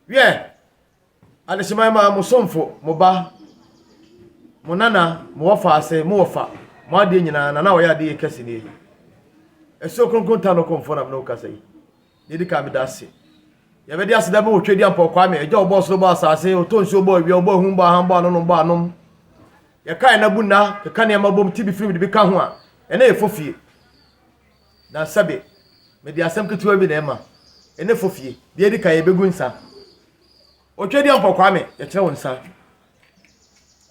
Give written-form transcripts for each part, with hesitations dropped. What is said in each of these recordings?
Wiɛ, adehyeman mma, mo somfo, mo ba, mo nana, mo wɔfaase, mo wɔfa, mo adeɛ nyinaa, nana a ɔyɛ adeɛ yie kɛse nie. Asuo kronkron ta no kɔmfoɔ na me ne wo kasa yi. Deɛ ɛdi kan meda ase. Yɛbɛde aseda bi wɔ Twɛdi Ampɔw Kwame, agya ɔbɔɔ soro bɔɔ asase, ɔtɔ nsuo bɔɔ awia, ɔbɔɔ ahum bɔɔ aham bɔɔ anonom bɔɔ anom. Yɛka yɛn abu nna, keka nneɛma bom, ti bi firim de bi ka ho a, ɛnɛ yɛ fofie. Na sɛbe, mede asɛm ketewa bi na ɛma. Ɛnɛ fofie, deɛ ɛdi kan yɛbɛgu nsa. Otwa di ampɔ Kwame, yɛkyerɛ wo nsa.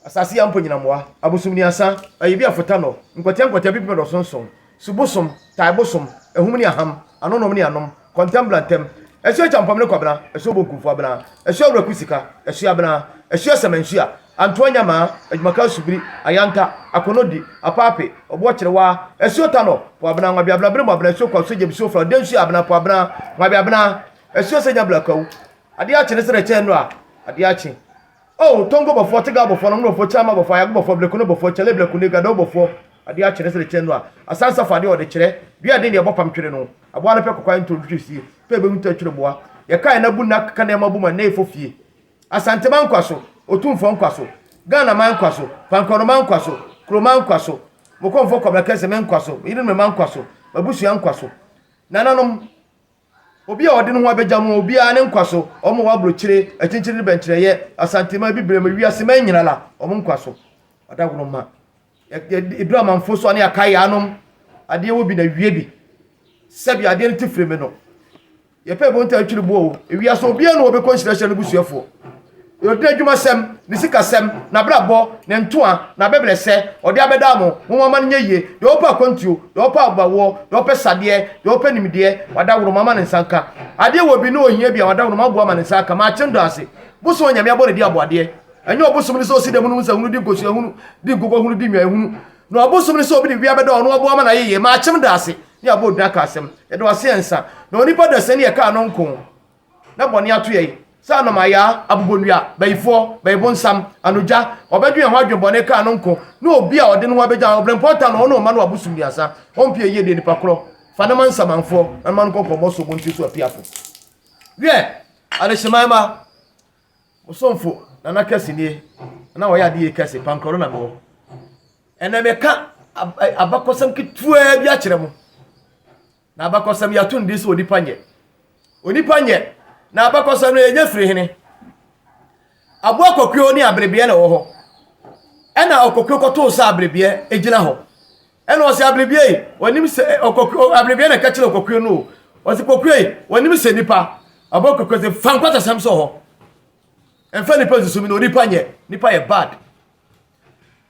Asase yɛ ampɔ nyinamoa, abosomniasa, ayibi afotanɔ, nkwatia nkwatia pipim dɔsonson, subosom, taebosom, ahum ne aham, anonom ne anom, kɔntɛm blantam, asuo kyampɔm ne kwabena, asuo bonkumfo abena, asuo awuraku sika, asuo abena, asuo asɛmɛnsua, antoa nyamaa, adwumaka asubiri, ayanta, akonodi, apaape, ɔboɔ kyerewaa, asuo tanɔ, po abena, nwabe abena, beremu abena, asuo kwa, asuo gyem, asuo fra, ɔdɛnsuo abena, po abena, nwabe abena, asuo sɛ nya blakawu, adeɛ akye ne sɛ kyɛn no a, adeɛ akye. Oh, Tongo bɔfoɔ, Tiga bɔfoɔ, Nɔngo bɔfoɔ, Kyama bɔfoɔ, Ayago bɔfoɔ, Blekono bɔfoɔ, Kyale Blekone, Gadao bɔfoɔ, adeɛ akye ne sɛ kyɛn no a, asansa fa adeɛ ɔde kyerɛ, dua den deɛ ɛbɔ pam twere no, aboa no pɛ kɔkɔa ntoro twitwi sie, pɛ ɛbɛhu tɔ atwere boa, yɛkae na bu nna keka nneɛma bu ma nnɛ efo fie. Asantema nkwa so, Otumfoɔ nkwa so, Ghana man nkwa so, Pankɔnoma nkwa so, Kuroma nkwa so, Mokɔmfoɔ Kwabena Kɛse me nkwa so, me yere ne me mma nkwa so, m'abusua nkwa so, Nananom, Obi a ɔde ne ho abɛgya mo, obiara ne nkwa so, wɔn a wɔwɔ aburokyire, akyinkyini ne bɛnkyerɛyɛ, Asanteman, Abibirem, wiase man nyina la, wɔn nkwa so. Ɔdawuroma. Ɛduru amanfo so a ne yɛakae yaanom, adeɛ wɔ bi na wie bi. Sɛbi adeɛ no ti firi me no. Yɛpɛ ɛbɔ nta atwiri boɔ o. Ewiase obiara na wɔbɛkɔ nhyirahyira no busuafoɔ. Ɔde n'adwumasɛm, ne sikasɛm, n'abrabɔ, ne ntoa, n'abɛbrɛsɛ, ɔde abɛdaa mo, momma ma no nyɛ yie. Deɛ ɔpɛ akwantuo, deɛ ɔpɛ abawoɔ, deɛ ɔpɛ sadeɛ, deɛ ɔpɛ nimdeɛ, wadaworo ma ne nsa nka. Adeɛ wɔ bi na ɔhia bi a, wadaworo ma aboa ma ne nsa aka. Makye ndɔ ase. Bosom a Nyame abɔ no di aboadeɛ. Ɛnyɛ ɔbosom ne sɛ ɔsi dɛm no nsa hunu di nkosua hunu, di nkokɔ hunu, di nnwan hunu. Na ɔbosom ne sɛ obi de wia bɛda ɔno aboa ma no ayɛ yie. Makye ndɔ ase. Ne abɔ odin aka asɛm. Yɛda wo ase ɛnsa. Na onipa dasani ɛkaa no nko. Na bɔne ato yɛn sɛ anomayaa, abobonnua, bayifoɔ, bayibonsam, anogya, ɔbɛdwen yɛn ho adwen bɔne kaa no nko, ne obi a ɔde ne ho abɛgya ɔbrɛmpɔn ta no, ɔne ɔma no abosom mmiɛnsa, ɔmpie yie deɛ nipa korɔ, fa no ma nsamanfoɔ, na no ma no nkɔ nkɔmmɔ so bonti so apiafo. Wiɛ, adehyeman mma, mo somfo Nana Kɛse nie, na ɔyɛ adeɛ kɛse, pankorɔ no na mewɔ. Ɛnɛ meka abakɔsɛm ketewaa bi akyerɛ mo. Na abakɔsɛm yɛato no din sɛ onipa nyɛ. Onipa nyɛ. Na abakɔsɛm no yɛnya firi hene? Aboa kɔkuo ne aberebeɛ na ɛwɔ hɔ. Ɛna ɔkɔkuo kɔtoo sɛ aberebeɛ gyina hɔ. Ɛna ɔsɛ aberebeɛ yi, wɔnim sɛ ɔkɔkuo aberebeɛ na ɛka kyerɛ ɔkɔkuo no o. Ɔsɛ kɔkuo yi, wɔnim sɛ nipa. Aboa kɔkuo sɛ fa nkwatasɛm sɔ hɔ. Ɛmfa nipa nsusu mi na onipa nyɛ. Nipa yɛ bad.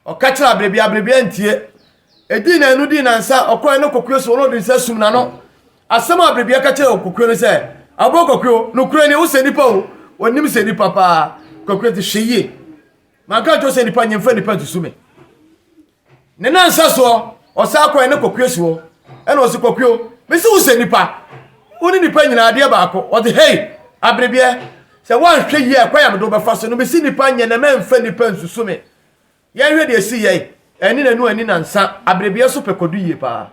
Ɔka kyerɛ aberebea, aberebea ntie. Edii nnanu dii nnansa, ɔkɔe no kokoe so, ɔno ɔde nsa sum n'ano. Asɛm a aberebea ka kyerɛɛ kokoe no sɛ, Aboa kokoe, nokorɛ ni, wosɛ nnipa o, wɔnim sɛ nnipa paa. Kokoe te, hwɛ yie. Manka nkyerɛ sɛ nnipa nyɛ mfa nnipa nsusu me. Ne nansa soɔ, ɔsan kɔe ne kokoe soɔ. Ɛna ɔse, Kokoe, mese wosɛ nnipa. Wo ne nnipa nyinaa adeɛ baako. Ɔse, hei, aberebeɛ, Sɛ woanhwɛ yie a, kwan a mede wo bɛfa so no, mesi nnipa nyɛ na mɛmfa nnipa nsusu me. Yɛnhwɛ deɛ ɛsi yɛn. Ɛne nanu ani nansa. Aberebeɛ so pɛ kwadu yie paa.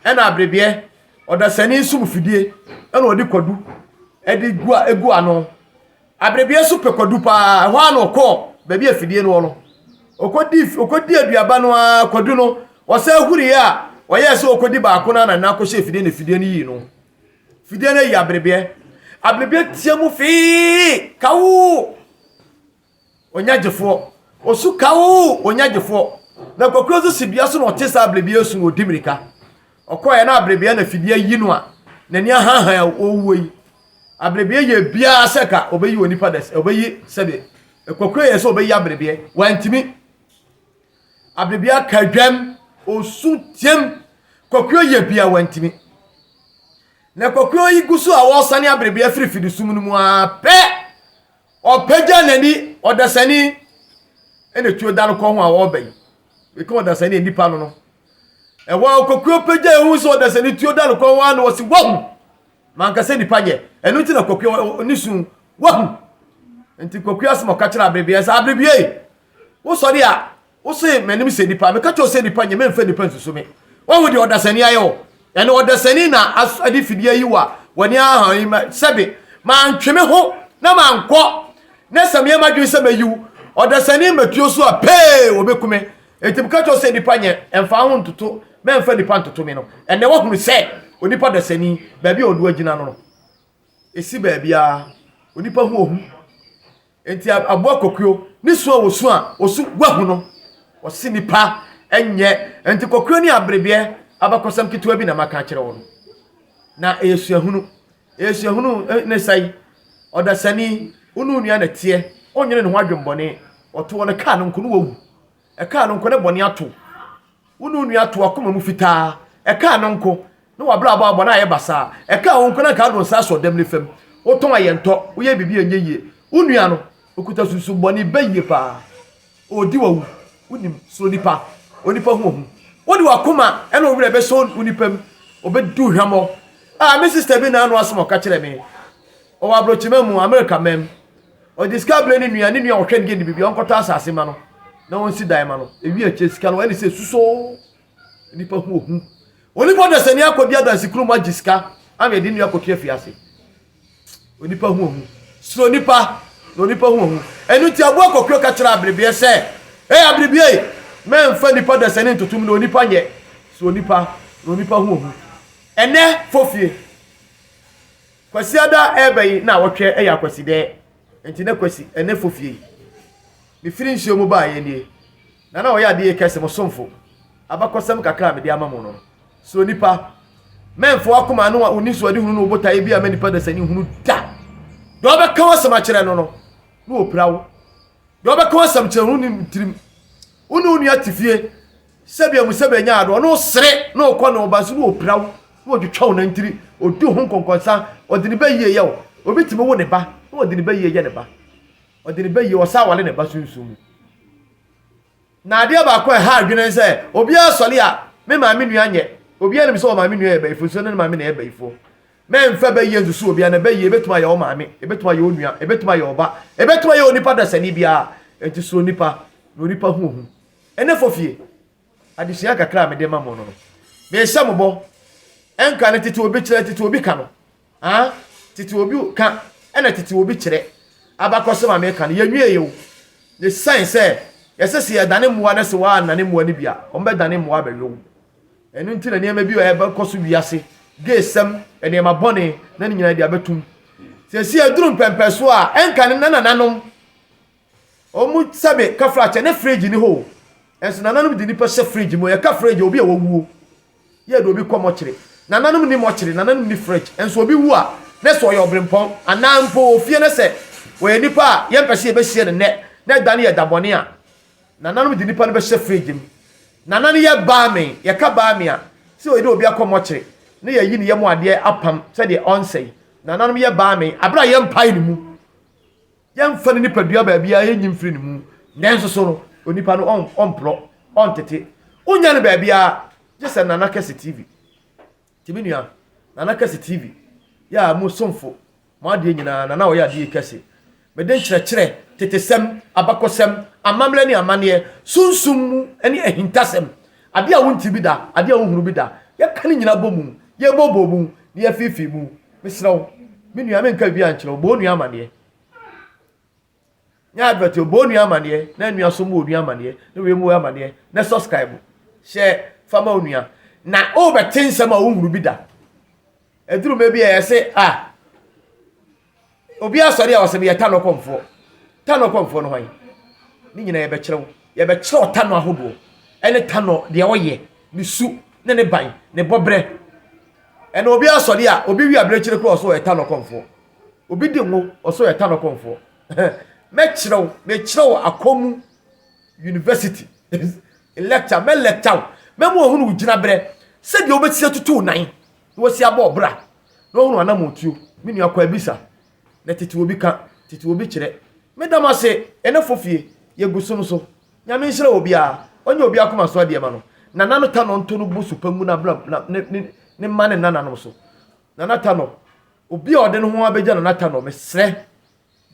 Ɛna aberebeɛ, ɔdasani sum fidie ɛna ɔde kwadu ɛde gu egu ano. Aberebeɛ so pɛ kwadu paa. Ɛhɔ ara na ɔkɔɔ baabi a fidie no wɔ no. Ɔkɔdi ɔkɔdi aduaba no ara kwadu no. Ɔsan huriiɛ a ɔyɛɛ sɛ ɔkɔdi baako no ara na ne nan akɔhyɛ fidie na fidie no yii no. Fidie no ayi aberebeɛ. Aberebeɛ tia mu fii kawoo. Onya gyefoɔ. Osu kawoo onya gyefoɔ. Na kwakuro nso si dua so na ɔte saa aberebeɛ su na ɔdi mirika. Ɔkɔɛ na aberebeɛ na fidie ayi no a n'ani ahanhan a ɔwuo yi. Aberebeɛ yɛ biara sɛ ka ɔbɛyi onipa dɛs ɔbɛyi sɛbe. Kwakuro yɛ sɛ ɔbɛyi aberebeɛ. Wantumi. Aberebeɛ ka dwam osu tiam. Kwakuo yɛ bia wantumi. Na kwakuo yi gu so a wɔresane aberebeɛ afiri fidisum no mu ara pɛ, ɔpagya n'ani, ɔdasani, ɛna tuo da no kɔn ho a ɔreba yi. Meka ɔdasani nipa no no. Ɛwɔ a kwakuo pagya ehu sɛ ɔdasani tuo da no kɔn ho a na ɔsi wahu. Mankasa nipa nyɛ. Ɛno nti na kwakuo ne su wahu. Nti kwakuo asɛm ɔka kyerɛ aberebeɛ sɛ aberebeɛ yi, wosɔre a Wose m'anim sɛ nipa, meka kyerɛ wo sɛ nipa nyɛ, memfa nipa nsusu me. Woahu deɛ ɔdasani ayɛ wo? Ɛne ɔdasani na ade fidie ayi wo a w'ani ahan yi ma sɛbe mantwe me ho na na mankɔ na sɛ meyɛ m'adwene sɛ mɛyi wo ɔdasani mmɛtuo so a pee wɔbɛku me. Enti meka kyerɛ wo sɛ nnipa nyɛ, ɛmfa ho ntoto, mɛmfa nnipa ntoto me no. Ɛnnɛ woahunu sɛ onipa dasani, baabi a ɔde agyina no no, ɛsi baabiara, onipa ho ohu. Enti aboa kɔkuo, ne su a wɔsu a wɔsu wahu no, wɔse nipa nyɛ. Enti kɔkuo ne aberebeɛ abakɔsɛm ketewa bi na maka akyerɛ wo no. Na ɛyɛ suahunu. Ɛyɛ suahunu ne sɛe. Ɔdasani, wo ne wo nua na ɛteɛ, ɔnnwene ne ho adwemmɔne, ɔto wɔ no kaa no nko ne wawu. Ɛkaa no nko ne bɔne ato. Wo ne wo nua to akoma mu fitaa. Ɛkaa no nko ne w'abrabɔ abɔ na ayɛ basaa. Ɛkaa wo nko na nka ado nsa asɔ dɛm ne fam. Wotɔn ayɛntɔ, woyɛ biribi a ɛnyɛ yie. Wo nua no, ɔkuta sunsum bɔne, bɛ yie paa. Ɔredi w'awu. Wonim, suro nipa. Onipa ho ohu. Wode w'akoma ne wo werɛ bɛhyɛ onipa mu, ɔbɛdi wo hwammɔ. Ah, me sister bi na ano asɛm a ɔka kyerɛɛ me. Ɔwɔ aborɔkyima mu, Amerika man mu. Ɔde sika brɛ ne nua, ne nua ɔhwɛ no gye ne biribi, ɔnkɔtɔ asase ma no na ɔnsi dan ma no. Ewi akyire sika no, ɛne sɛ susoo. Nipa ho ohu. Onipa dasani akɔdi adansi kurom agye sika ama yɛde nua akɔto afiase. Onipa ho ohu. Suro nipa na onipa ho ohu. Ɛno nti aboa kɔkɔɔ ka kyerɛ aberebeɛ sɛ, Ei aberebeɛ, mɛmfa nipa dasani ntoto mu na onipa nyɛ. Suro nipa na onipa ho ohu. Ɛnɛ fofie. Kwasiada ɛreba yi na awɔtwe yɛ akwasidɛɛ, nti na Kwasi ɛnɛ fɔ fie yi. Mefiri nsuo mu baeɛ nie, na na ɔyɛ adeɛ yi kɛse, mo somfo. Abakɔsɛm kakra a mede ama mo no, suro nipa. Mɛmfa w'akoma ne wo anisoadehunu ne wo botaeɛ bi a ma nipa dasani hunu da. Deɛ ɔbɛka w'asɛm akyerɛ no no, na ɔpira wo. Deɛ ɔbɛka w'asɛm kyerɛ no, wonim tirim. Wo ne wo nua te fie, Sɛbea mu sɛbea nya ade, ɔno sere na ɔkɔ ne ɔba so na ɔpira wo, na ɔtwitwa wo nantiri, ɔdi wo ho nkɔnkɔnsa, ɔde ne ba yie yɛ wo. Obi tumi wo ne ba na ɔde ne ba yie yɛ ne ba. Ɔde ne ba yie, ɔsan wale ne ba sunsum mu. Na adeɛ baako a ɛha adwene ne sɛ, obiara sɔre a, me maame nua nyɛ. Obiara nim sɛ ɔmaame nua yɛ bayifoɔ, nso ne maame na ɛyɛ bayifoɔ. Mɛmfa bayie nsusu obiara, na bayie ebɛtumi ayɛ wo maame, ebɛtumi ayɛ wo nua, ebɛtumi ayɛ wo ba, ebɛtumi ayɛ onipa dasani biara. Enti suro nipa, na onipa ho ohu. Ɛnnɛ fofie, adesua kakra a mede ma mo no no, mehyɛ mo bɔ, ɛnka no tete obi kyerɛ, tete obi ka no. Ah, tete obi ka, ɛna tete obi kyerɛ. Abakɔsɛm a meka no, yɛnwie yɛ o. Ne sɛn sɛ, yɛsɛ sɛ yɛdane mmoa na sɛ wɔannane mmoa no bi a, wɔbɛdane mmoa abɛwe wo. Ɛno nti na nneɛma bi a ɛbɛkɔ so wiase, geesɛm, nneɛma bɔne, na ne nyinaa de abɛtum. Sɛsi aduru mpɛmpɛsoɔ a, ɛnka ne nananom Wɔn sɛbe kafrakyɛ ne fridge ni hɔ o. Ɛnso nananom de nipa hyɛ fridge mu. Yɛka fridge obi a wawuo. Yɛ de obi kɔ mɔkyere. Nananom ni mɔkyere, nananom ni fridge. Ɛnso obi wu a, ne sɛ ɔyɛ ɔbrempɔn anaa mpo wɔ fie ne sɛ wɔyɛ nipa a yɛmpɛ sɛ yɛbɛsie no nnɛ na ɛda no yɛ da bɔne a, nananom de nipa no bɛhyɛ fridge mu. Nana no yɛ baame, yɛka baame a, sɛ yɛde obi akɔ mɔkyere na yɛyi ne yam adeɛ apam sɛdeɛ ɔnsɛe. Nananom yɛ baame, abere a yɛmpae ne mu. Yɛmfa ne nipadua baabiara, yɛnyi mfiri ne mu. Nanso so no, onipa no ɔmporɔ, ɔntete. Wonnya no baabiara, gye sɛ Nana Kɛse TV. Nti me nua, Nana Kɛse TV, yɛ a mo somfo, mo adeɛ nyinaa, Nana ɔyɛ adeɛ yi kɛse. Mede nkyerɛkyerɛ, tetesɛm, abakɔsɛm, amammerɛ ne amanneɛ, sunsum mu ne ahintasɛm, adeɛ a wonte bi da, adeɛ a wonhunu bi da, yɛka ne nyinaa bɔ mu, yɛbɔbɔ mu, na yɛfiifii mu. Mesrɛ wo, me nua, menka biribiara nkyerɛ wo, bɔ wo nua amaneɛ. Nyɛ advert o, bɔ wo nua amaneɛ, na nua so mmɔ onua amaneɛ, na wei mmɔ amaneɛ, na subscribe, hyɛ fa ma onua. Na wobɛte nsɛm a wonhunu bi da. Ɛduru mɛ bi a yɛse, ah, Obi asɔre a ɔsɛ meyɛ tanɔ kɔmfoɔ. Tanɔ kɔmfoɔ no hwan? Ne nyinaa yɛbɛkyerɛ wo. Yɛbɛkyerɛ wo tanɔ ahodoɔ ɛne tanɔ deɛ ɔyɛ, ne su ne ne ban, ne bɔberɛ. Ɛna obi asɔre a obi wi abirekyire koraa ɔsɛ ɔyɛ tanɔ kɔmfoɔ. Obi di ngo ɔsɛ ɔyɛ tanɔ kɔmfoɔ. Mɛkyerɛ wo, mekyerɛ wo akɔmu university lecture, mɛ lecture wo. Mɛma ohunu wo gyinaberɛ sɛdeɛ wobɛsi atutu wo nan na wasi abɔ ɔbra na wahunu anammɔntuo. Me nua kɔ abisa na tete obi ka, tete obi kyerɛ. Meda mo ase ɛnɛ fofie yɛgu som so. Nyame nhyira obiara, ɔnyɛ obi akoma so adeɛ ma no. Nana no ta no nto no bo so pa ngu n'abra na ne ne ne mma ne nananom so. Nana ta no, obi a ɔde ne ho abɛgya Nana ta no, mesrɛ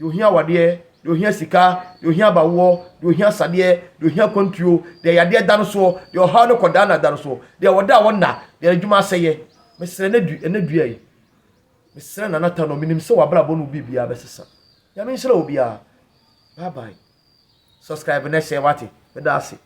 Deɛ ohia awadeɛ, deɛ ohia sika, deɛ ohia abawoɔ, deɛ ohia asadeɛ, deɛ ohia akwantuo, deɛ yadeɛ da no soɔ, deɛ ɔhaw ne kɔdaa na da no soɔ, deɛ ɔda a ɔnna, deɛ adwuma asɛeɛ. Mesrɛ ɛnɛ du ɛnɛ dua yi. Mesrɛ Nana Tano, menim sɛ w'abrabɔ no biribiara bɛsesa. Nyame nhyira obiara. Bye bye. Subscribe na share wate. Meda ase.